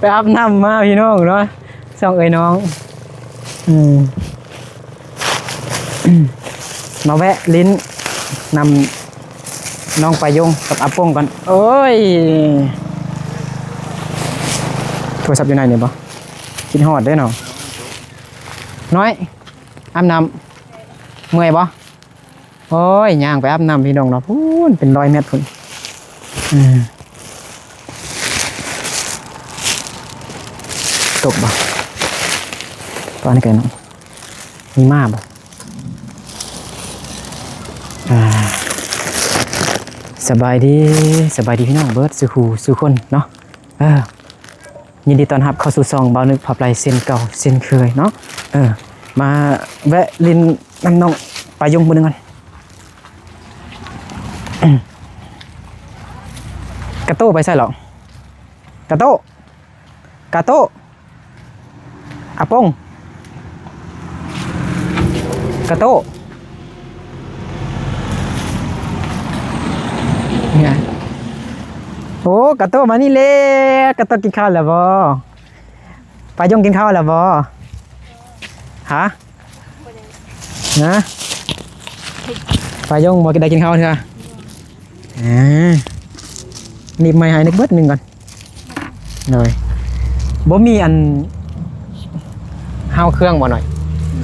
ໄປອາບນ້ຳມາພີ່ນ້ອງເນາະ ສອງເອື້ອຍນ້ອງ ອືມ ມາແວະຫຼິ້ນນຳນ້ອງປາຍົງກັບອາປົງກ່ອນ. ໂອ້ຍ ໂທລະສັບຢູ່ໃນນີ້ບໍ່? ຄິດຮອດເດ້ເນາະ. ນ້ອຍ ອາບນ້ຳ ເມື່ອຍບໍ່? ໂອ້ຍ ຍ່າງໄປອາບນ້ຳພີ່ນ້ອງເນາະ ພຸ້ນເປັນຮ້ອຍແມັດພຸ້ນ. ອືມ ຕົກບໍ່? ຕອນນີ້ກໍເນາະ ມີໝາບໍ່? ອ່າ ສະບາຍດີ ສະບາຍດີພີ່ນ້ອງເບິດສູ່ຜູ້ສູ່ຄົນເນາະ. ເອີ ຍິນດີຕ້ອນຮັບເຂົ້າສູ່ຊ່ອງບ່າວນຶກພາໄປເຊັ່ນເກົ່າເຊັ່ນເຄີຍເນາະ. ເອີ ມາແວະຫຼິ້ນນຳນ້ອງປາຍົງມື້ໜຶ່ງກ່ອນ. ກາໂຕໄປໃສເລາະ? ກາໂຕ ກາໂຕ ອາປົງ ກາໂຕ ໂອ້ ກາໂຕ ມານີ້ແຫຼະ. ກາໂຕ ກິນເຂົ້າແລ້ວບໍ່? ປາຍົງ ກິນເຂົ້າແລ້ວບໍ່? ຫາ ນະ ປາຍົງບໍ່ໄດ້ກິນເຂົ້າເທື່ອ. ອ່າ ໜີບໄມ້ໃຫ້ນຶກເບິດໜຶ່ງກ່ອນ. ໂດຍ ບໍ່ມີອັນ ຮາວເຄື່ອງບໍ່? ໜ້ອຍ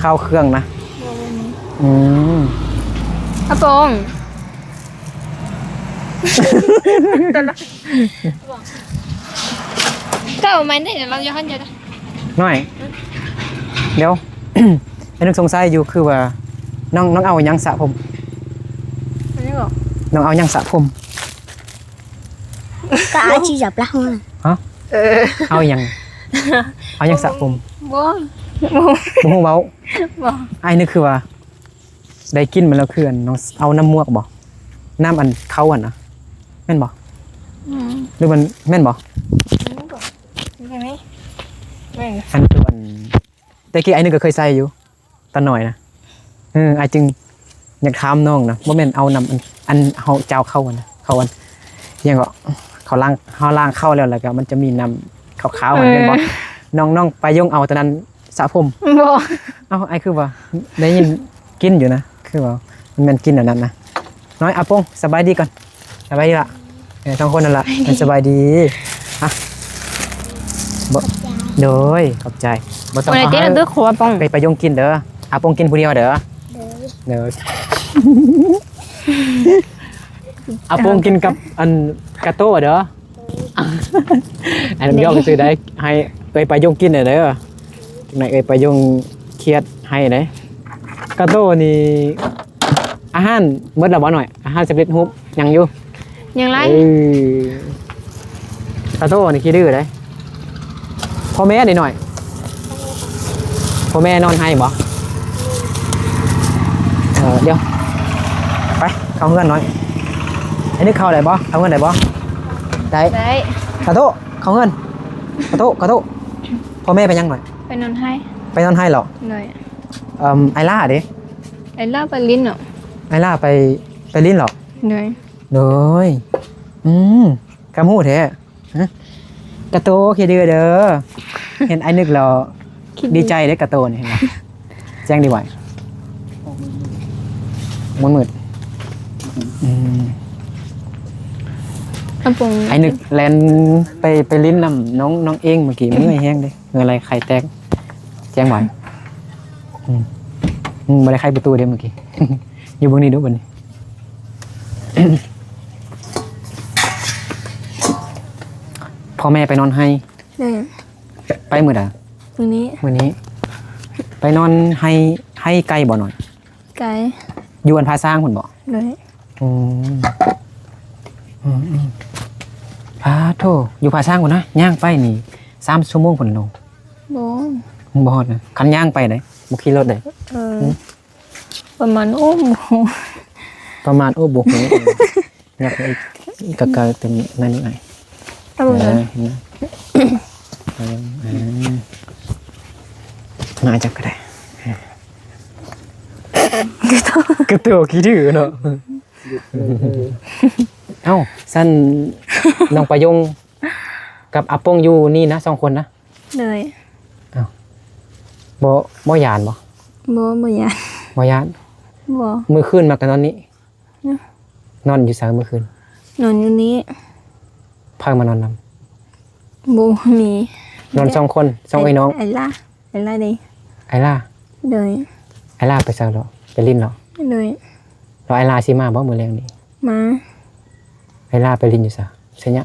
ຄາວເຄື່ອງນະ. ບໍ່ ບໍ່ມີ. ອືມ ອາປົງ ເຈົ້າແມ່ນໄດ້ ເຮົາຢູ່ຫັ້ນເຈົ້າ. ນ້ອຍ ດຽວ ອັນນຶກສົງໄສຢູ່ ຄືວ່ານ້ອງ ນ້ອງເອົາຫຍັງສະຜົມ? ອັນນີ້ບໍ? ນ້ອງເອົາຫຍັງສະຜົມ? ກະອາຊີບຫຼັກເຮົານະ. ຮະ? ເອີ ເອົາຫຍັງ? ເອົາຫຍັງສະຜົມ? ບໍ່ ບໍ່ ບໍ່ຮູ້ເວົ້າ. ບໍ່ ອ້າຍນຶກຄືວ່າ ໄດ້ກິ່ນມັນແລ້ວ ຄືອັນນ້ອງເອົານ້ຳໝວກບໍ? ນ້ຳອັນເຂົ້າຫັ້ນນະ ແມ່ນບໍ? ອືມ ຫຼືມັນແມ່ນບໍ? ແມ່ນບໍ່? ແມ່ນ ອັນຄືອັນ ແຕ່ກີ້ອ້າຍນຶກກໍເຄີຍໃສ່ຢູ່ ຕອນນ້ອຍນະ. ເອີ ອ້າຍຈຶ່ງຢາກຖາມນ້ອງນະ ບໍ່ແມ່ນເອົານ້ຳອັນ ອັນເຮົາເຈົ້າເຂົ້າຫັ້ນນະ ເຂົ້າອັນ ຫຍັງເກາະ ເຂົ້າລ້າງ ເຮົາລ້າງເຂົ້າແລ້ວ ແລ້ວກໍມັນຈະມີນ້ຳຂາວໆຫັ້ນ ເອີ ແມ່ນບໍ່? ນ້ອງ ນ້ອງປາຍົງເອົາຕົວນັ້ນ ສະຜົມ. ບໍ່ ເອົ້າ ອ້າຍຄືວ່າໄດ້ຍິນກິ່ນຢູ່ນະ ຄືວ່າມັນແມ່ນກິ່ນອັນນັ້ນນະ. ນ້ອຍ ອາປົງ ສະບາຍດີກ່ອນ. ສະບາຍດີລະ. ເອີ ສອງຄົນນັ້ນລະ. ສະບາຍດີ. ຮະ ບໍ່ ໂດຍ ຂອບໃຈ. ບໍ່ຕ້ອງເອົາໃຫ້ ເອື້ອຍປາຍົງກິນເດີ. ອາປົງກິນຜູ້ດຽວເດີ. ໂດຍ ອາປົງກິນກັບອັນກາໂຕ້ເດີ. ອັນຢອກຊື່ໄດ້ ໃຫ້ເອື້ອຍປາຍົງກິນແດ່ເດີ. ຈັ່ງໃດເອື້ອຍປາຍົງຄຽດໃຫ້ເດ້. ກາໂຕ້ນີ້ ອາຫານໝົດແລ້ວບໍ່ນ້ອຍ? ອາຫານສຳເລັດຮູບຍັງຢູ່? ຍັງຫຼາຍ. ເອີ ກາໂຕ້ນີ້ຂີ້ດື້ເດ້. ພໍ່ແມ່ເດ້ນ້ອຍ? ພໍ່ແມ່ນອນໄຫ້ບໍ່? ເອີ ດຽວ ໄປເຂົ້າເຮືອນນ້ອຍ. ອັນນີ້ເຂົ້າໄດ້ບໍ່? ເຂົ້າເຮືອນໄດ້ບໍ່? ໄດ້ ໄດ້. ກາໂຕ້ ເຂົ້າເຮືອນ. ກາໂຕ້ ກາໂຕ້ ພໍ່ແມ່ໄປຫຍັງນ້ອຍ? ໄປນອນໄຫ້. ໄປນອນໄຫ້ເລາະ? ໂດຍ. ເອີ ໄອລ່າເດ້? ໄອລ່າໄປຫຼິ້ນເນາະ. ໄອລ່າໄປ ໄປຫຼິ້ນເລາະ? ໂດຍ ໂດຍ. ອືມ ກຳຮູ້ແທ້. ຮະ ກາໂຕ ຂີ້ດື້ເດີ. ເຫັນອ້າຍນຶກແລ້ວ ຄິດດີ ດີໃຈເດ້ ກາໂຕນີ້ ເຫັນບໍ່? ແຈ້ງດີໄວ ມືດໆ. ອືມ ອາປົງ ອ້າຍນຶກແລ່ນໄປ ໄປຫຼິ້ນນຳນ້ອງ ນ້ອງເອງເມື່ອກີ້ ເມື່ອຍແຮງເດ້ ເຫື່ອໄຫຼໄຂ້ແຕກ. ແຈ້ງໄວ. ອືມ ອືມ ບໍ່ໄດ້ໄຂປະຕູເດ້ເມື່ອກີ້. ຢູ່ເບິ່ງນີ້ດູບັດນີ້. ພໍ່ແມ່ໄປນອນໄຮ່. ແມ່ນ. ໄປມື້ໃດ? ມື້ນີ້. ມື້ນີ້ ໄປນອນໄຮ່. ໄຮ່ໄກບໍ່ນ້ອຍ? ໄກ. ຢູ່ອັນຜາຊ້າງພຸ້ນບໍ່? ໂດຍ. ອືມ ອືມໆ. ປາໂທ້ ຢູ່ຜາຊ້າງພຸ້ນນະ ຍ່າງໄປນີ້ສາມຊົ່ວໂມງພຸ້ນໂລ. ບໍ່ ບໍ່ຮອດນະ ຄັນຍ່າງໄປເດ້ ບໍ່ຂີ່ລົດເດ້. ເອີ ປະມານ ໂອ້ ປະມານ ໂອ້ ບໍ່ຮູ້. ຍັບໄປອີກ ກະກະເປັນນັ້ນນີ້. ເອົາເບິ່ງ ເອີ ເຫັນນະ. ເອີ ມາຈັບກໍໄດ້. ກະໂຕ ກະໂຕຂີ້ດື້ເນາະ. ເອົ້າ ຊັ້ນ ນ້ອງປາຍົງ ກັບອາປົງຢູ່ນີ້ນະ ສອງຄົນນະ? ໂດຍ. ອ້າວ ບໍ່ ບໍ່ຢ້ານບໍ່? ບໍ່ ບໍ່ຢ້ານ. ບໍ່ຢ້ານ? ບໍ່. ມື້ຄືນມາກໍນອນນີ້? ນອນຢູ່ໃສມື້ຄືນ? ນອນຢູ່ນີ້. ໃຜມານອນນຳ? ບໍ່ມີ. ນອນສອງຄົນ ສອງເອື້ອຍນ້ອງ? ອ້າຍຫຼ້າ. ອ້າຍຫຼ້າເດ້. ອ້າຍຫຼ້າ? ໂດຍ. ອ້າຍຫຼ້າໄປໃສເລາະ? ໄປຫຼິ້ນເລາະ? ໂດຍ. ແລ້ວອ້າຍຫຼ້າຊິມາບໍ່ມື້ແລງນີ້? ມາ. ອ້າຍຫຼ້າໄປຫຼິ້ນຢູ່ໃສ? ໄຊຍະ?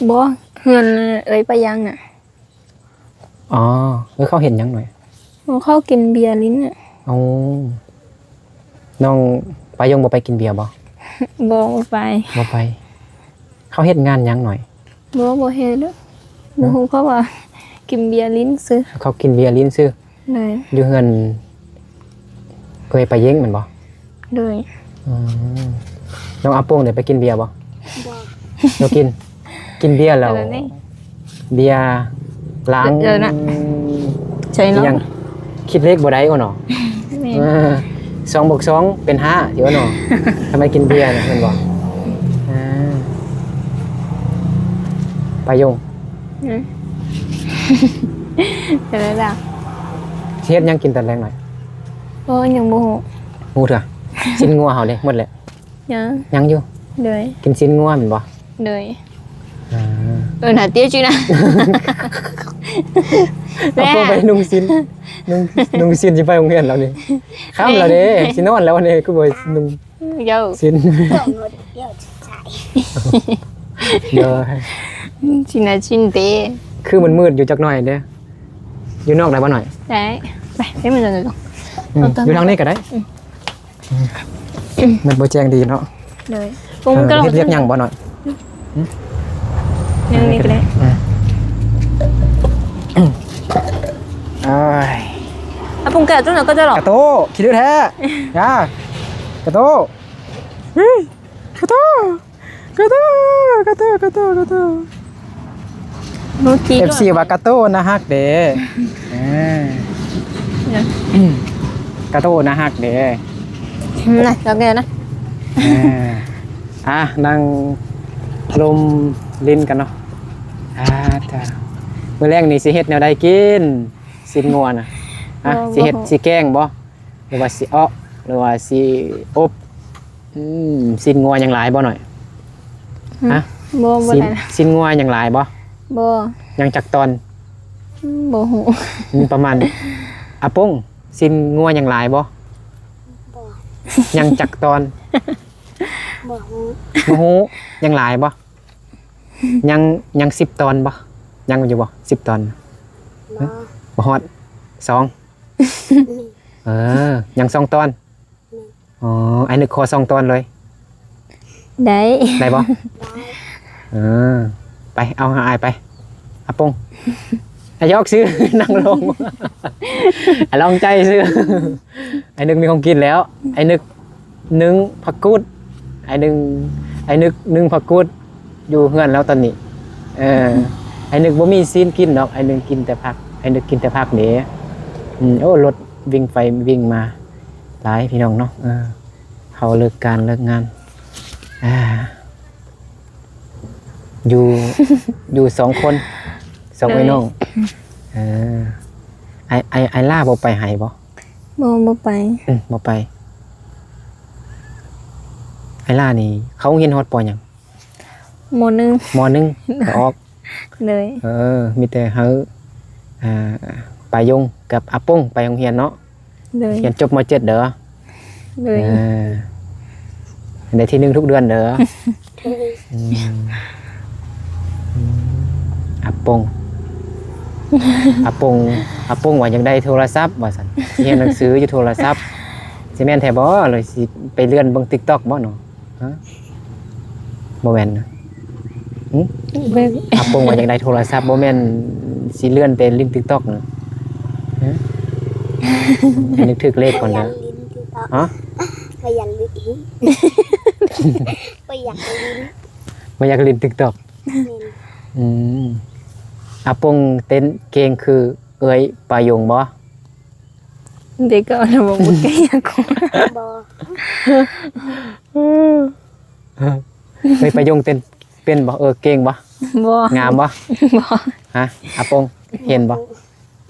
ບໍ່ ເຮືອນເອື້ອຍປາຍັງນະ. ອໍ ເອີ ເຂົາເຮັດຫຍັງໜ້ອຍ? ເຂົາກິນເບຍຫຼິ້ນນະ. ອໍ ນ້ອງປາຍົງບໍ່ໄປກິນເບຍບໍ່? ບໍ່ ບໍ່ໄປ. ບໍ່ໄປ. ເຂົາເຮັດງານຫຍັງໜ້ອຍ? ບໍ່ ບໍ່ເຮັດເດີ້. ຮະ? ບໍ່ຮູ້ ເຂົາວ່າກິນເບຍຫຼິ້ນຊື່. ເຂົາກິນເບຍຫຼິ້ນຊື່. ໂດຍ. ຢູ່ເຮືອນເອື້ອຍປາເຢັງແມ່ນບໍ່? ໂດຍ. ອືມ ນ້ອງອາປົງໄດ້ໄປກິນເບຍບໍ່? ບໍ່. ບໍ່ກິນ. ກິນເບຍແລ້ວ ເບຍລ້າງ ເອີນະ ໃຊ່ເນາະ ຫຍັງ ຄິດເລກບໍ່ໄດ້ກໍເນາະ. ແມ່ນ. ເອີ ສອງບວກສອງເປັນຫ້າ ຊິວ່າເນາະ. ທຳໄມກິນເບຍນະ ແມ່ນບໍ່? ອ່າ ປາຍົງ. ອືມ ເປັນໄດລະ? ຊິເຮັດຫຍັງກິນຕອນແລງໜ້ອຍ? ໂອ້ ຍັງບໍ່ຮູ້. ຮູ້ເທື່ອ. ຊີ້ນງົວເຮົາເດ້ ໝົດແລ້ວ? ຍັງ. ຍັງຢູ່? ໂດຍ. ກິນຊີ້ນງົວແມ່ນບໍ່? ໂດຍ. ອ່າ ເອີ ໜ້າເຕຍຈິງນະ. ເອົາໂປໄປນຸ່ງຊີ້ນ ນຸ່ງ ນຸ່ງຊີ້ນຊິໄປໂຮງຮຽນແລ້ວນີ້. ຄ່ຳແລ້ວເດ້ ຊິນອນແລ້ວນີ້ ຄືບໍ່ນຸ່ງ ເຈົ້າ ຊີ້ນ. ໂດຍ. ຊີ້ນນະ ຊີ້ນເຕ. ຄືມັນມືດຢູ່ຈັກໜ້ອຍເດ້. ຢູ່ນອກໄດ້ບໍ່ໜ້ອຍ? ໄດ້. ໄປ ໄປ ມັນຢູ່ທາງນີ້ກໍໄດ້. ອືມ ມັນບໍ່ແຈ້ງດີເນາະ. ໂດຍ. ເອີ ເຮັດວຽກຫຍັງບໍ່ໜ້ອຍ? ຫຍັງນີ້ກໍໄດ້. ອືມ ໂອ້ຍ ອາປຸງແກະຕູ້ນະ ກະໂຕ ກະໂຕ ຂີ້ດື້ແທ້. ຢ່າ ກະໂຕ ເຮີ້ຍ ກະໂຕ ກະໂຕ ກະໂຕ ກະໂຕ ກະໂຕ. ເອັຟຊີວ່າກະໂຕໜ້າຮັກເດ້. ເອີ ກະໂຕໜ້າຮັກເດ້. ນະ ເຈົ້າແກ່ນະ. ເອີ ອ່ະ ນັ່ງລົມຫຼິ້ນກັນເນາະ. ອ່າ ເຈົ້າ ມື້ແລງນີ້ຊິເຮັດແນວໃດກິນ? ຊີ້ນງົວນະ. ອ່ະ ບໍ່ ຊິເຮັດ ບໍ່ ຊິແກງບໍ່? ຫຼືວ່າຊິເອາະ ຫຼືວ່າຊິອົບ? ອືມ ຊີ້ນງົວຍັງຫຼາຍບໍ່ໜ້ອຍ? ຫຶ? ຮະ? ບໍ່ ບໍ່ ຊີ້ນ ຫຼາຍ ຊີ້ນງົວຍັງຫຼາຍບໍ່? ບໍ່. ຍັງຈັກຕອນ? ອືມ ບໍ່ຮູ້. ມີປະມານ ອາປົງ ຊີ້ນງົວຍັງຫຼາຍບໍ່? ບໍ່. ຍັງຈັກຕອນ? ບໍ່ຮູ້. ບໍ່ຮູ້. ຍັງຫຼາຍບໍ່? ຍັງ ຍັງສິບຕອນບໍ່? ຍັງຢູ່ບໍ່ ສິບຕອນ? ບໍ່. ຮະ? ບໍ່ຮອດ ສອງ. ເອີ ຍັງສອງຕອນ. ແມ່ນ. ອໍ ອ້າຍນຶກຂໍສອງຕອນເລີຍ. ໄດ້. ໄດ້ບໍ່? ໄດ້. ເອີ ໄປ ເອົາຫາອ້າຍໄປ. ອາປົງ ອາ ຢອກຊື່ ນັ່ງລົງ ອາ ລອງໃຈຊື່. ອ້າຍນຶກມີຂອງກິນແລ້ວ. ອ້າຍນຶກ ໜຶ້ງຜັກກູດ. ອ້າຍນຶກ ອ້າຍນຶກໜຶ້ງຜັກກູດຢູ່ເຮືອນແລ້ວຕອນນີ້. ເອີ ອ້າຍນຶກບໍ່ມີຊີ້ນກິນດອກ. ອ້າຍນຶກກິນແຕ່ຜັກ. ອ້າຍນຶກກິນແຕ່ຜັກເດ້. ອືມ ໂອ້ ລົດວິ່ງໄປວິ່ງມາຫຼາຍພີ່ນ້ອງເນາະ. ເອີ ເຂົາເລີກການເລີກງານ. ອ່າ ຢູ່ ຢູ່ສອງຄົນ ສອງ ໂດຍ ອ້າຍນ້ອງ. ເອີ ອ້າຍ ອ້າຍ ອ້າຍຫຼ້າບໍ່ໄປໄຫບໍ່? ບໍ່ ບໍ່ໄປ. ອືມ ບໍ່ໄປ. ອ້າຍຫຼ້ານີ້ເຂົ້າໂຮງຮຽນຮອດ ປໍ ຫຍັງ? ມໍໜຶ່ງ. ມໍໜຶ່ງ ໂດຍ ກໍອອກ. ໂດຍ. ເອີ ມີແຕ່ໃຫ້ ອ່າ ປາຍົງກັບອາປົງໄປໂຮງຮຽນເນາະ. ໂດຍ. ຮຽນຈົບ ມໍເຈັດ ເດີ. ໂດຍ. ເອີ ໄດ້ທີໜຶ່ງທຸກເດືອນເດີ. ໂດຍ. ອືມ ອືມ ອາປົງ ອາປົງ ອາປົງວ່າຢາກໄດ້ໂທລະສັບວ່າຊັ້ນ. ຊິຮຽນໜັງສືຢູ່ໂທລະສັບ. ຊິແມ່ນແທ້ບໍ່? ຫຼືຊິໄປເລື່ອນເບິ່ງ TikTok ບໍ່ເນາະ? ຮະ? ບໍ່ແມ່ນນະ? ຫຶ? ເບິ່ງ ອາປົງວ່າຢາກໄດ້ໂທລະສັບ ບໍ່ແມ່ນຊິເລື່ອນແຕ່ຫຼິ້ນ TikTok ນະ? ຮະ? ນຶກຖືກເລກກ່ອນນະ. ຮະ? ບໍ່ຢາກຫຼິ້ນ ບໍ່ຢາກຫຼິ້ນ ບໍ່ຢາກຫຼິ້ນ TikTok. ແມ່ນ. ອືມ ອາປົງເຕັ້ນເກັ່ງຄືເອື້ອຍປາຍົງບໍ່? ເດັກກໍເອົາແລ້ວບໍ່ ບໍ່ເກັ່ງຫຍັງ. ບໍ່. ເອື້ອຍປາຍົງເຕັ້ນ ເປັນບໍ່? ເອີ ເກັ່ງບໍ່? ບໍ່. ງາມບໍ່? ບໍ່. ຮະ? ອາປົງ ເຫັນບໍ່?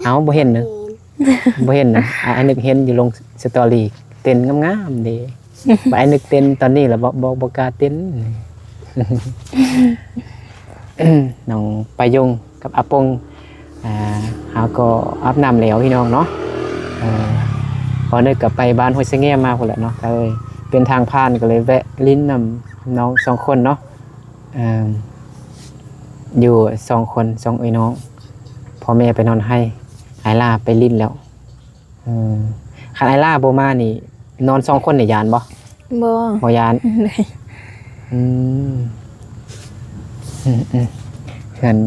ເອົ້າ ບໍ່ເຫັນເນາະ. ບໍ່ເຫັນນະ. ອາ ອານຶກເຫັນຢູ່ລົງສະຕໍຣີ ເຕັ້ນງາມໆເດ້. ບາດອານຶກເຕັ້ນຕອນນີ້ລະ ບໍ່ ບໍ່ ບໍ່ກ້າເຕັ້ນ. ນ້ອງປາຍົງກັບອາປົງ ອ່າ ເຮົາກໍອາບນ້ຳແລ້ວພີ່ນ້ອງເນາະ. ເອີ ບ່າວນຶກກໍໄປບ້ານຫ້ວຍສະແງມາພຸ້ນແຫຼະເນາະ ກໍເລີຍເປັນທາງຜ່ານ ກໍເລີຍແວະຫຼິ້ນນຳນ້ອງສອງຄົນເນາະ. ເອີ ຢູ່ສອງຄົນ ສອງເອື້ອຍນ້ອງ ພໍ່ແມ່ໄປນອນໄຮ່ ອ້າຍຫຼ້າໄປຫຼິ້ນແລ້ວ. ເອີ ຄັນອ້າຍຫຼ້າບໍ່ມານີ້ ນອນສອງຄົນນີ້ຢ້ານບໍ່? ບໍ່ ບໍ່ຢ້ານ. ອືມ ອືມໆ ເຮືອນ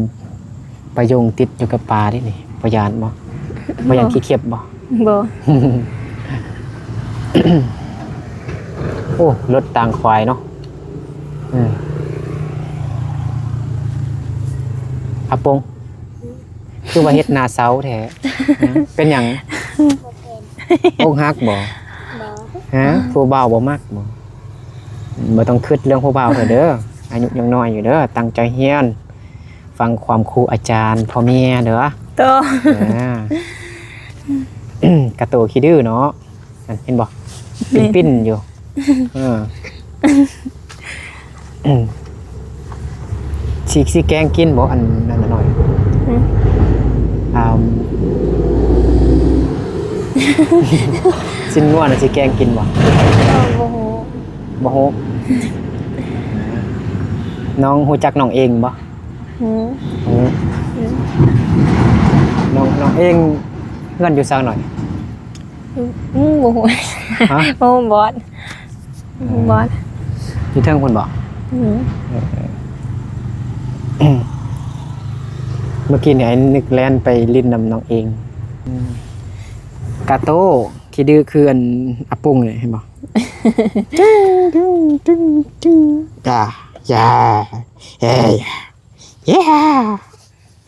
ປາຍົງຕິດຢູ່ກັບປ່າເດ້ນີ້ ບໍ່ຢ້ານບໍ່? ບໍ່ຢ້ານ ບໍ່ ຂີ້ເຂັບບໍ່? ບໍ່. ໂອ້ ລົດຕາງຄວາຍເນາະ. ເອີ ອາປົງ ຄືວ່າເຮັດໜ້າເສົ້າແທ້? ເປັນຫຍັງ? ບໍ່ເປັນ. ອົກຫັກບໍ່? ບໍ່. ຮະ? ຜູ້ບ່າວບໍ່ມັກບໍ່? ບໍ່ຕ້ອງຄິດເລື່ອງຜູ້ບ່າວເທື່ອເດີ ອາຍຸຍັງນ້ອຍຢູ່ເດີ ຕັ້ງໃຈຮຽນ ຟັງຄວາມຄູອາຈານ ພໍ່ແມ່ເດີ. ໂຕ ເອີ ກະໂຕຂີ້ດື້ເນາະ. ນັ້ນ ເຫັນບໍ່? ແມ່ນ ປິ່ນໆຢູ່. ເອີ ຊິ ຊິແກງກິນບໍ່? ອັນນັ້ນໜ້ອຍ ຫືມ ອ່າ ຊີ້ນງົວນະ ຊິແກງກິນບໍ່? ເອີ ບໍ່ຮູ້ ບໍ່ຮູ້. ນ້ອງຮູ້ຈັກນ້ອງເອງບໍ່? ຫືມ ຫືມ ນ້ອງ ນ້ອງເອງເຮືອນຢູ່ໃສໜ້ອຍ? ອືມ ບໍ່ຮູ້. ຮະ? ບໍ່ຮູ້ ບອດ ບໍ່ຮູ້ ບອດ. ຢູ່ເທິງພຸ້ນບໍ່? ອືມ ເອີ ເອີ ເມື່ອກີ້ນີ້ອ້າຍນຶກແລ່ນໄປຫຼິ້ນນຳນ້ອງເອງ. ອືມ ກາໂຕ ຂີ້ດື້ຄືອັນອາປຸງນີ້ ເຫັນບໍ່? ຕຶງ ຕຶງ ຕຶງ ຕຶງ ຢ່າ ຢ່າ ເອີ ຢ່າ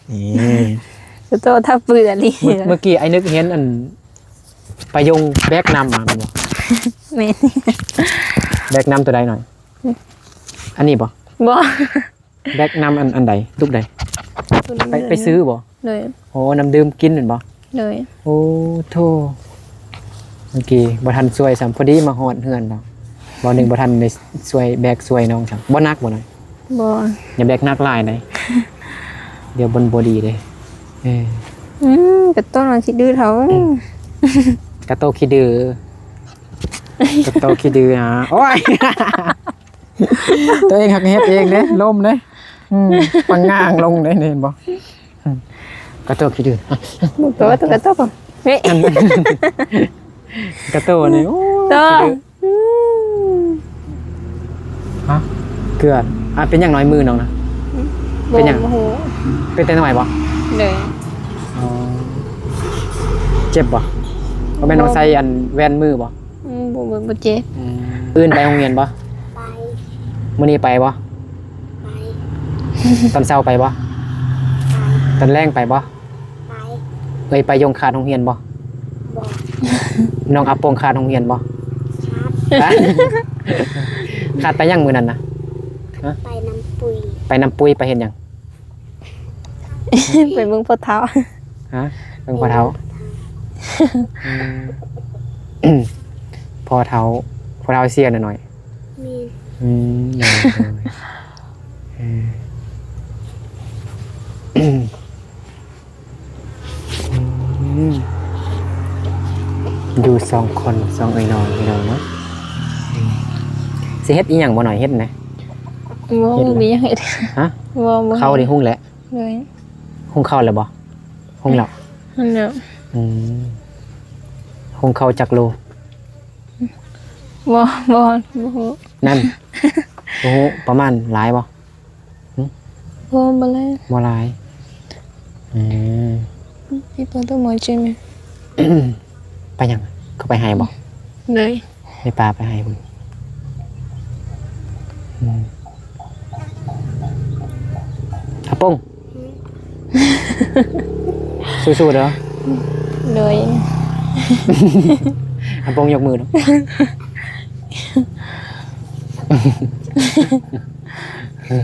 ເອີ ໂຕ ຖ້າເປືອນອີ່ຫຼີ. ເມື່ອ ເມື່ອກີ້ອ້າຍນຶກເຫັນອັນປາຍົງແບກນ້ຳມາແມ່ນບໍ່? ແມ່ນ. ແບກນ້ຳໂຕໃດໜ້ອຍ? ອັນນີ້ບໍ່? ບໍ່. ແບກນ້ຳອັນ ອັນໃດ? ຕຸກໃດ? ໄປ ໄປຊື້ບໍ່? ໂດຍ. ໂອ້ ນ້ຳດື່ມກິນແມ່ນບໍ່? ໂດຍ. ໂອ້ໂທ້ ເມື່ອກີ້ບໍ່ທັນຊ່ວຍຊ້ຳ ພໍດີມາຮອດເຮືອນແລ້ວ. ບໍ່ ໜຶ່ງບໍ່ທັນໄດ້ຊ່ວຍແບກຊ່ວຍນ້ອງຊ້ຳ. ບໍ່ໜັກບໍ່ໜ້ອຍ? ບໍ່. ຢ່າແບກໜັກຫຼາຍໃດ ດຽວມັນບໍ່ດີເດ້. ເອີ ອືມ ກະໂຕຂີ້ດື້ເຖົ້າ ອືມ ກະໂຕຂີ້ດື້ ກະໂຕຂີ້ດື້ຫາ. ໂອ້ຍ ຕົວເອງຫາກເຮັດເອງເດ້ ລົ້ມເດ້ ອືມ ປະຫງ່າງລົງເດ້ ເຫັນບໍ່? ອືມ ກະໂຕຂີ້ດື້ ໂຕ ໂຕ ກະໂຕ ເອີ ກະໂຕນີ້ ໂອ້ ໂຕ ຂີ້ດື້ ອືມ ຮະ ເກືອ ອ່າ ເປັນຫຍັງນ້ອຍມືນ້ອງນະ? ອືມ ເປັນຫຍັງ? ບໍ່ຮູ້ ເປັນແຕ່ນ້ອຍບໍ່? ໂດຍ. ອໍ ເຈັບບໍ່? ບໍ່ແມ່ນນ້ອງໃສ່ອັນແວ່ນມືບໍ່? ອືມ ບໍ່ ບໍ່ ບໍ່ເຈັບ. ອືມ ອື່ນໄປໂຮງຮຽນບໍ່? ໄປ. ມື້ນີ້ໄປບໍ່? ໄປ. ຕອນເຊົ້າໄປບໍ່? ໄປ. ຕອນແລງໄປບໍ່? ໄປ. ເອີຍ ປາຍົງຂາດໂຮງຮຽນບໍ່? ບໍ່. ນ້ອງອາປົງຂາດໂຮງຮຽນບໍ່? ຂາດ. ຂາດໄປຫຍັງມື້ນັ້ນນະ? ຮະ? ໄປນຳປຸ້ຍ. ໄປນຳປຸ້ຍ ໄປເຮັດຫຍັງ? ໄປເບິ່ງພໍ່ເຖົ້າ. ຮະ? ເບິ່ງພໍ່ເຖົ້າ. ເອີ ອືມ ພໍ່ເຖົ້າ ພໍ່ເຖົ້າເສຍໜ້ອຍໆ. ແມ່ນ. ອືມ ໂດຍ ໂດຍ ເອີ ອືມ ຢູ່ສອງຄົນ ສອງເອື້ອຍນ້ອງພີ່ນ້ອງເນາະ. ອືມ ຊິເຮັດອີ່ຫຍັງບໍ່ໜ້ອຍ ເຮັດນະ? ບໍ່ ເຮັດແຫຼະ ບໍ່ມີຫຍັງເຮັດ. ຮະ? ບໍ່ ບໍ່ ເຂົ້ານີ້ຫຸງແຫຼະ. ໂດຍ. ຫຸງເຂົ້າແລ້ວບໍ່? ຫຸງແລ້ວ. ຫຸງແລ້ວ. ອືມ ຫຸງເຂົ້າຈັກໂລ? ບໍ່ ບໍ່ ບໍ່ຮູ້. ນັ້ນ ບໍ່ຮູ້ ປະມານຫຼາຍບໍ່? ຫຶ? ບໍ່ ບໍ່ຫຼາຍ. ບໍ່ຫຼາຍ. ອືມ ໄປຫຍັງ? ເຂົາໄປໄຮ່ບໍ່? ໂດຍ. ໄປປ່າໄປໄຮ່ພຸ້ນ. ອືມ ອາປົງ ສູ້ໆເດີ. ໂດຍ. ອາປົງຍົກມືດູ. ອືມ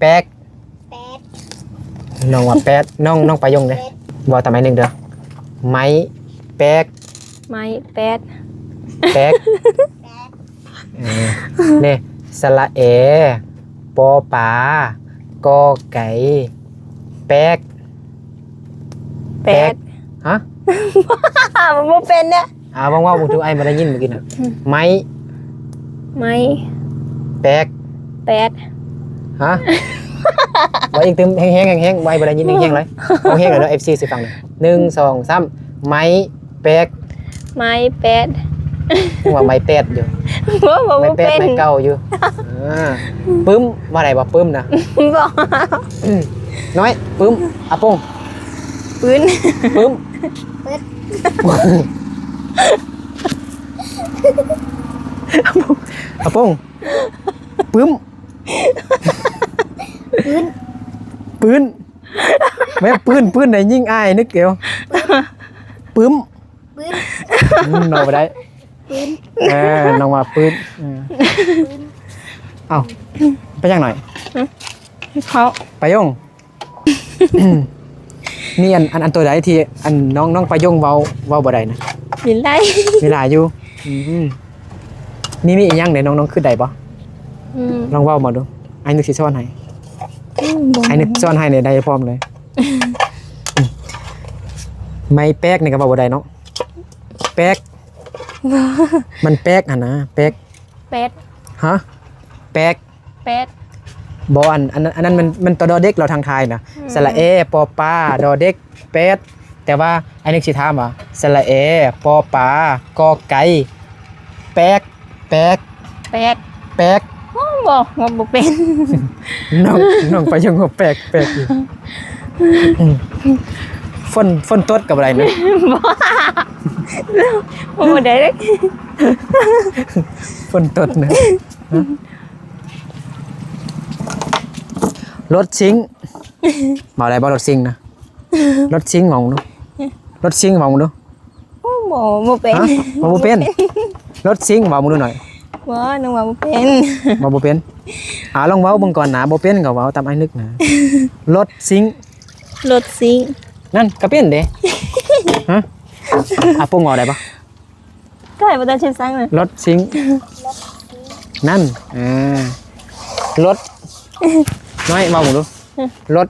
ແປກ ແປດ ນ້ອງວ່າແປດ ນ້ອງ ນ້ອງປາຍົງເດ້ ແປດ ເວົ້າຕາມອ້າຍນຶກເດີ ໄມ້ແປກ ໄມ້ແປດ ແປກ ແປກ ເອີ ເດ້ ສະຫຼະແອ ປໍປາ ກໍໄກ່ ແປກ ແປດ ແປກ ຮະ ບໍ່ເປັນເດ້ ອ່າ ເວົ້າ ເວົ້າເບິ່ງດູ ອ້າຍບໍ່ໄດ້ຍິນເມື່ອກີ້ນະ ອືມ ໄມ້ ໄມ້ ແປກ ແປດ ຮະ ເວົ້າອີກຕື່ມ ແຮງໆ ແຮງໆ ບໍ່ ອ້າຍບໍ່ໄດ້ຍິນ ແຮງໆ ເລີຍ ເອົາແຮງໆ ເດີ ເອັຟຊີ ຊິຟັງເດີ ໜຶ່ງ ສອງ ສາມ ໄມ້ ແປກ ໄມ້ແປດ ຍັງວ່າໄມ້ແຕດຢູ່ ບໍ່ ບໍ່ ໄມ້ແປດ ບໍ່ເປັນ ໄມ້ເກົ່າຢູ່ ອ່າ ປຶ້ມ ວ່າໄດ້ບໍ່ ປຶ້ມນະ ບໍ່ ນ້ອຍ ປຶ້ມ ອາປົງ ປືນ ປຶ້ມ ປຶ້ມ ອາປົງ ປຶ້ມ ປືນ ປືນ ແມ່ນປືນ ປືນໄດ້ຍິງອ້າຍນຶກເອວ ປຶ້ມ ປຶ້ນ ອືມ ເວົ້າບໍ່ໄດ້ ປຶ້ນ ເອີ ນ້ອງວ່າປືນ ເອີ ປຶ້ນ ເອົ້າ ໄປຫຍັງໜ້ອຍ ຫຶ ເຂົ້າ ປາຍົງ ມີອັນ ອັນ ອັນໂຕໃດທີ່ອັນນ້ອງ ນ້ອງປາຍົງເວົ້າ ເວົ້າບໍ່ໄດ້ນະ ມີຫຼາຍ ມີຫຼາຍຢູ່ ອືມ ມີ ມີອີ່ຫຍັງເດ ນ້ອງ ນ້ອງຄິດໄດ້ບໍ່ ອືມ ລອງເວົ້າມາດູ ອ້າຍນຶກຊິສອນໃຫ້ ອືມ ອ້າຍນຶກສອນໃຫ້ນີ້ໄດ້ພ້ອມເລີຍ ໄມ້ແປກນີ້ກໍເວົ້າບໍ່ໄດ້ເນາະ ແປກ ມັນແປກຫັ້ນນະ ແປກ ແປດ ຮະ ແປກ ແປດ ບໍ່ ອັນ ອັນ ອັນນັ້ນມັນ ມັນ ຕ ດ ເດັກ ລາວທາງໄທນະ ອືມ ສະຫຼະແອ ປໍປາ ດ ເດັກ ແປດ ແຕ່ວ່າ ອັນນີ້ຊິຖາມວ່າ ສະຫຼະແອ ປໍປາ ກໍໄກ່ ແປກ ແປກ ແປດ ແປກ ໂອ້ ບໍ່ ບໍ່ ບໍ່ເປັນ ນ້ອງ ນ້ອງປາຍົງວ່າແປກ ແປກຢູ່ ອືມ ຝົນ ຝົນຕົດກໍບໍ່ໄດ້ນະ ບໍ່ ບໍ່ໄດ້ເດ້ ຝົນຕົດນະ ລົດຊິງ ເວົ້າໄດ້ບໍ່ ລົດຊິງນະ ລົດຊິງເວົ້າເບິ່ງດູ ລົດຊິງເວົ້າເບິ່ງດູ ໂອ້ ບໍ່ ບໍ່ເປັນ ຮະ ເວົ້າບໍ່ເປັນ ລົດຊິງເວົ້າເບິ່ງດູໜ້ອຍ ບໍ່ ນ້ອງເວົ້າບໍ່ເປັນ ເວົ້າບໍ່ເປັນ ອ່າ ລອງເວົ້າເບິ່ງກ່ອນນະ ບໍ່ເປັນກໍເວົ້າຕາມອ້າຍນຶກນະ ລົດຊິງ ລົດຊິງ ນັ້ນກໍເປັນເດ້ ຮະ ອາປົງເວົ້າໄດ້ບໍ່? ກໍໃຫ້ບໍ່ຕ້ອງເຮັດສັງນະ ລົດຊິງ ນັ້ນ ເອີ ລົດ ນ້ອຍເວົ້າເບິ່ງດູ ລົດ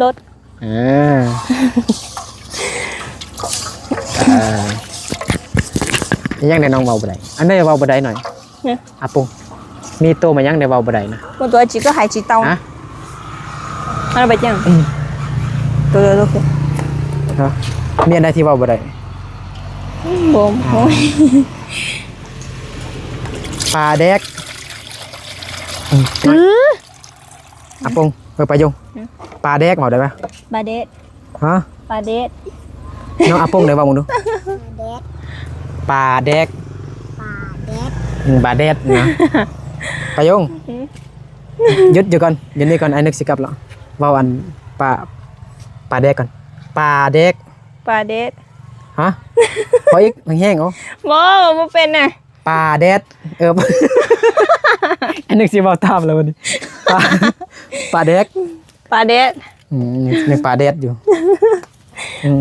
ລົດ ເອີ ເອີ ອີ່ຫຍັງແດ່ນ້ອງເວົ້າບໍ່ໄດ້ ອັນໃດເວົ້າບໍ່ໄດ້ໜ້ອຍ ອາປົງ ມີໂຕມາຫຍັງໄດ້ເວົ້າບໍ່ໄດ້ນະ ບໍ່ຕົວຈິກໍຫາຍຈິເຕົາ ຮະ ອັນໄປຈັ່ງ ໂຕ ໂຕ ໂຕ ຮະ ມີອັນໃດທີ່ເວົ້າບໍ່ໄດ້ ບໍ່ ປາແດກ ອື ອາປົງ ເອີ ປາຍົງ ປາແດກເວົ້າໄດ້ປະ? ປາແດດ ຮະ? ປາແດດ ນ້ອງອາປົງໄດ້ເວົ້າເບິ່ງດູ ປາແດກ ປາແດກ ອືມ ປາແດດນະ ປາຍົງ ຫືມ ຢຸດຢູ່ກ່ອນ ຢູ່ນີ້ກ່ອນ ອ້າຍນຶກຊິກັບລະ ເວົ້າອັນປາ ປາແດກກ່ອນ ປາແດກ ປາແດດ ຮະ? ເວົ້າອີກແຮງໆ ເອົາ ບໍ່ ບໍ່ເປັນນະ ປາແດດ ເອີ ອັນນີ້ຊິເວົ້າຕາມແລ້ວບັດນີ້ ປາ ປາແດກ ປາແດດ ອືມ ຍັງປາແດດຢູ່ ອືມ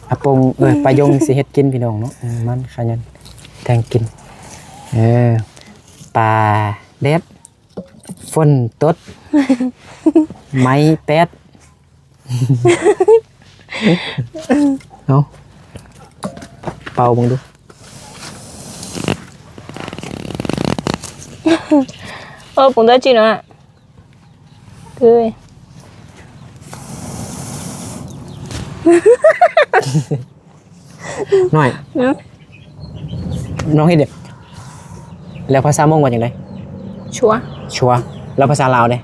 ອາປົງ ເອີ ປາຍົງຊິເຮັດກິນພີ່ນ້ອງເນາະ ອືມ ມັນຂະຫຍັນແທງກິນ ເອີ ປາແດດ ຝົນຕົດ ໄມ້ແປດ ເອົາ ເປົ່າເບິ່ງດູ ເອີ ປຸງໄດ້ຈິນະ ຄື ນ້ອຍ ຫືມ ນ້ອງເຮັດເດ ແລ້ວພາສາມົ້ງວ່າຈັ່ງໃດ? ຊົວ ຊົວ ແລ້ວພາສາລາວເດ?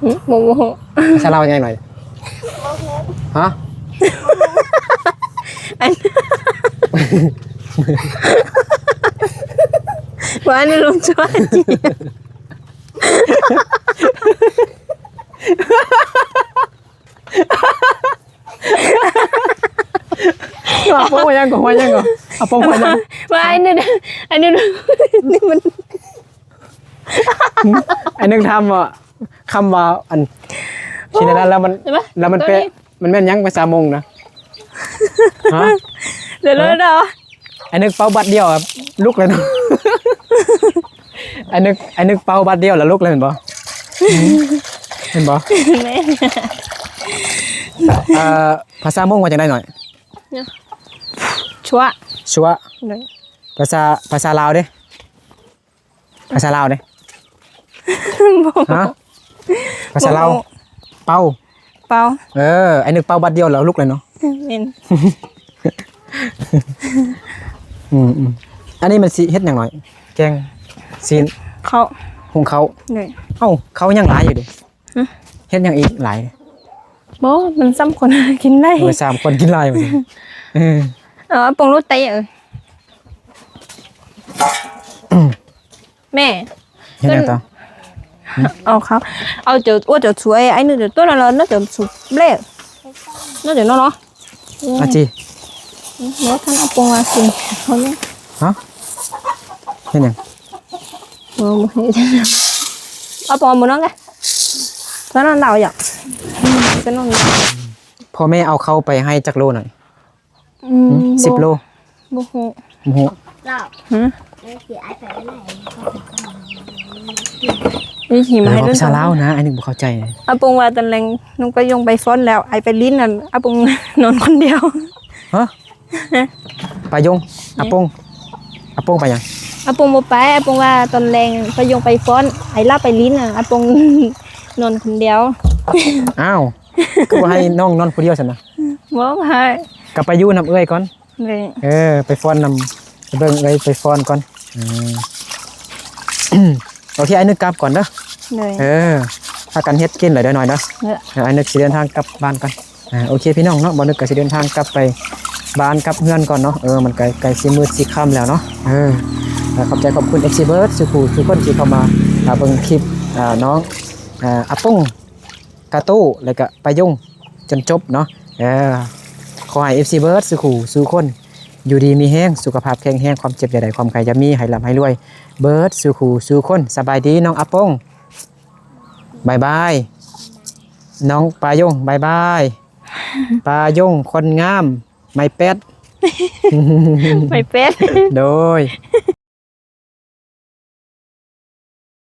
ຫືມ ບໍ່ ບໍ່ຮູ້ ພາສາລາວວ່າຈັ່ງໃດ? ຮະ? ອັນ ວ່າອັນນີ້ລົມຊົວ ອາປົງວ່າຫຍັງກໍ ວ່າຫຍັງກໍ ອາປົງວ່າຫຍັງ ວ່າອັນນັ້ນ ອັນນັ້ນ ນີ້ມັນ ໄອ້ນຶກຖາມວ່າ ຄຳວ່າອັນ ຊິແນວນັ້ນແລ້ວມັນ ເຫັນປະ? ແລ້ວມັນແປ ໂຕນີ້ ມັນແມ່ນຫຍັງພາສາມົ້ງນະ? ຮະ? ເດີໆ ໄອ້ນຶກເປົ່າບາດດຽວ ລຸກແລ້ວເນາະ. ໄອ້ນຶກ ໄອ້ນຶກເປົ່າບາດດຽວແລ້ວລຸກແລ້ວແມ່ນບໍ່? ແມ່ນບໍ່? ແມ່ນ. ເອີ ພາສາມົ້ງວ່າຈັ່ງໃດໜ້ອຍ? ຊົ່ວ ຊົ່ວ. ໂດຍ. ພາສາ ພາສາລາວເດ້? ພາສາລາວເດ້? ບໍ່. ຮະ? ພາສາລາວ ບໍ່ຮູ້. ເປົ່າ ເປົ່າ. ເອີ ໄອ້ນຶກເປົ່າບາດດຽວແລ້ວລຸກເລີຍເນາະ. ແມ່ນ. ອືມໆ ອັນນີ້ມັນຊິເຮັດຫຍັງໜ້ອຍ? ແກງຊີ້ນ ເຂົ້າ ຫຸງເຂົ້າ. ໂດຍ. ເອົ້າ ເຂົ້າຍັງຫຼາຍຢູ່ເດ້. ຫຶ? ເຮັດຫຍັງອີກຫຼາຍ? ບໍ່ ມັນສາມຄົນກິນໄດ້. ເອີ ສາມຄົນກິນຫຼາຍວ່າຊັ້ນ. ເອີ ເອົາອາປົງໂລດໄຕ. ເອີ ແມ່ ເຮັດຫຍັງຕໍ່? ເອົາເຂົ້າ ເອົາເຈົ້າ ໂອ້ ເຈົ້າຊ່ວຍ ໄອ້ໜຶ່ງເຈົ້າຕົວນັ້ນລະເນາະ ເຈົ້າສຸກແລ້ວເນາະ ເຈົ້າເນາະ. ອາຈີ ບໍ່ທັນເອົາປົງມາກິນເຂົາເນາະ. ຮະ? ເຮັດຫຍັງ? ບໍ່ ບໍ່ເຮັດ. ເອົາປົງມານອນກະ ໄປນອນເອົາຫຍັງ? ໄປນອນ. ພໍ່ແມ່ເອົາເຂົ້າໄປໃຫ້ຈັກໂລນັ້ນ? ອືມ ສິບໂລ. ບໍ່ຮູ້ ບໍ່ຮູ້. ຫຶ? ວິທີມາໃຫ້ ເອີ ເວົ້າພາສາລາວນະ ອ້າຍນຶກບໍ່ເຂົ້າໃຈ. ອາປົງວ່າຕອນແລງນ້ອງປາຍົງໄປຟ້ອນແລ້ວ ອ້າຍໄປຫຼິ້ນນັ້ນ ອາປົງນອນຄົນດຽວ. ຮະ? ປາຍົງ ອາປົງ ອາປົງໄປຫຍັງ? ອາປົງບໍ່ໄປ ອາປົງວ່າຕອນແລງປາຍົງໄປຟ້ອນ ອ້າຍລາໄປຫຼິ້ນນະ ອາປົງນອນຄົນດຽວ. ອ້າວ ຄືບໍ່ໃຫ້ນ້ອງນອນຜູ້ດຽວຊັ້ນນະ? ບໍ່ໃຫ້ ກະໄປຢູ່ນຳເອື້ອຍກ່ອນ. ໂດຍ. ເອີ ໄປຟ້ອນນຳ ໄປເບິ່ງເອື້ອຍໄປຟ້ອນກ່ອນ. ເອີ ໂອເຄ ອ້າຍນຶກກັບກ່ອນເດີ. ໂດຍ. ເອີ ພາກັນເຮັດກິນເລີຍເດີນ້ອຍເດີ. ໂດຍ. ເອີ ອ້າຍນຶກຊິເດີນທາງກັບບ້ານກ່ອນ. ອ່າ ໂອເຄ ພີ່ນ້ອງເນາະ ບ່າວນຶກກະຊິເດີນທາງກັບໄປບ້ານກັບເຮືອນກ່ອນເນາະ. ເອີ ມັນກະໃກ້ຊິມືດຊິຄ່ຳແລ້ວເນາະ. ເອີ ຂອບໃຈຂອບຄຸນເອັຟຊີເບິດສູ່ຜູ້ສູ່ຄົນທີ່ເຂົ້າມາ ອ່າ ເບິ່ງຄລິບ ອ່າ ນ້ອງ ອ່າ ອາປົງ ກາໂຕ້ ແລະກະປາຍົງຈົນຈົບເນາະ. ເອີ ຂໍໃຫ້ເອັຟຊີເບິດສູ່ຜູ້ສູ່ຄົນ ຢູ່ດີມີແຮງ ສຸຂະພາບແຂງແຮງ ຄວາມເຈັບຢ່າໄດ້ ຄວາມໄຂ້ຢ່າມີ ໃຫ້ລ່ຳໃຫ້ລວຍເບິດສູ່ຜູ້ສູ່ຄົນ. ສະບາຍດີນ້ອງອາປົງ ບາຍບາຍ. ນ້ອງປາຍົງ ບາຍບາຍ. ປາຍົງຄົນງາມ ໄມ້ແປດ ໄມ້ແປດ. ໂດຍ.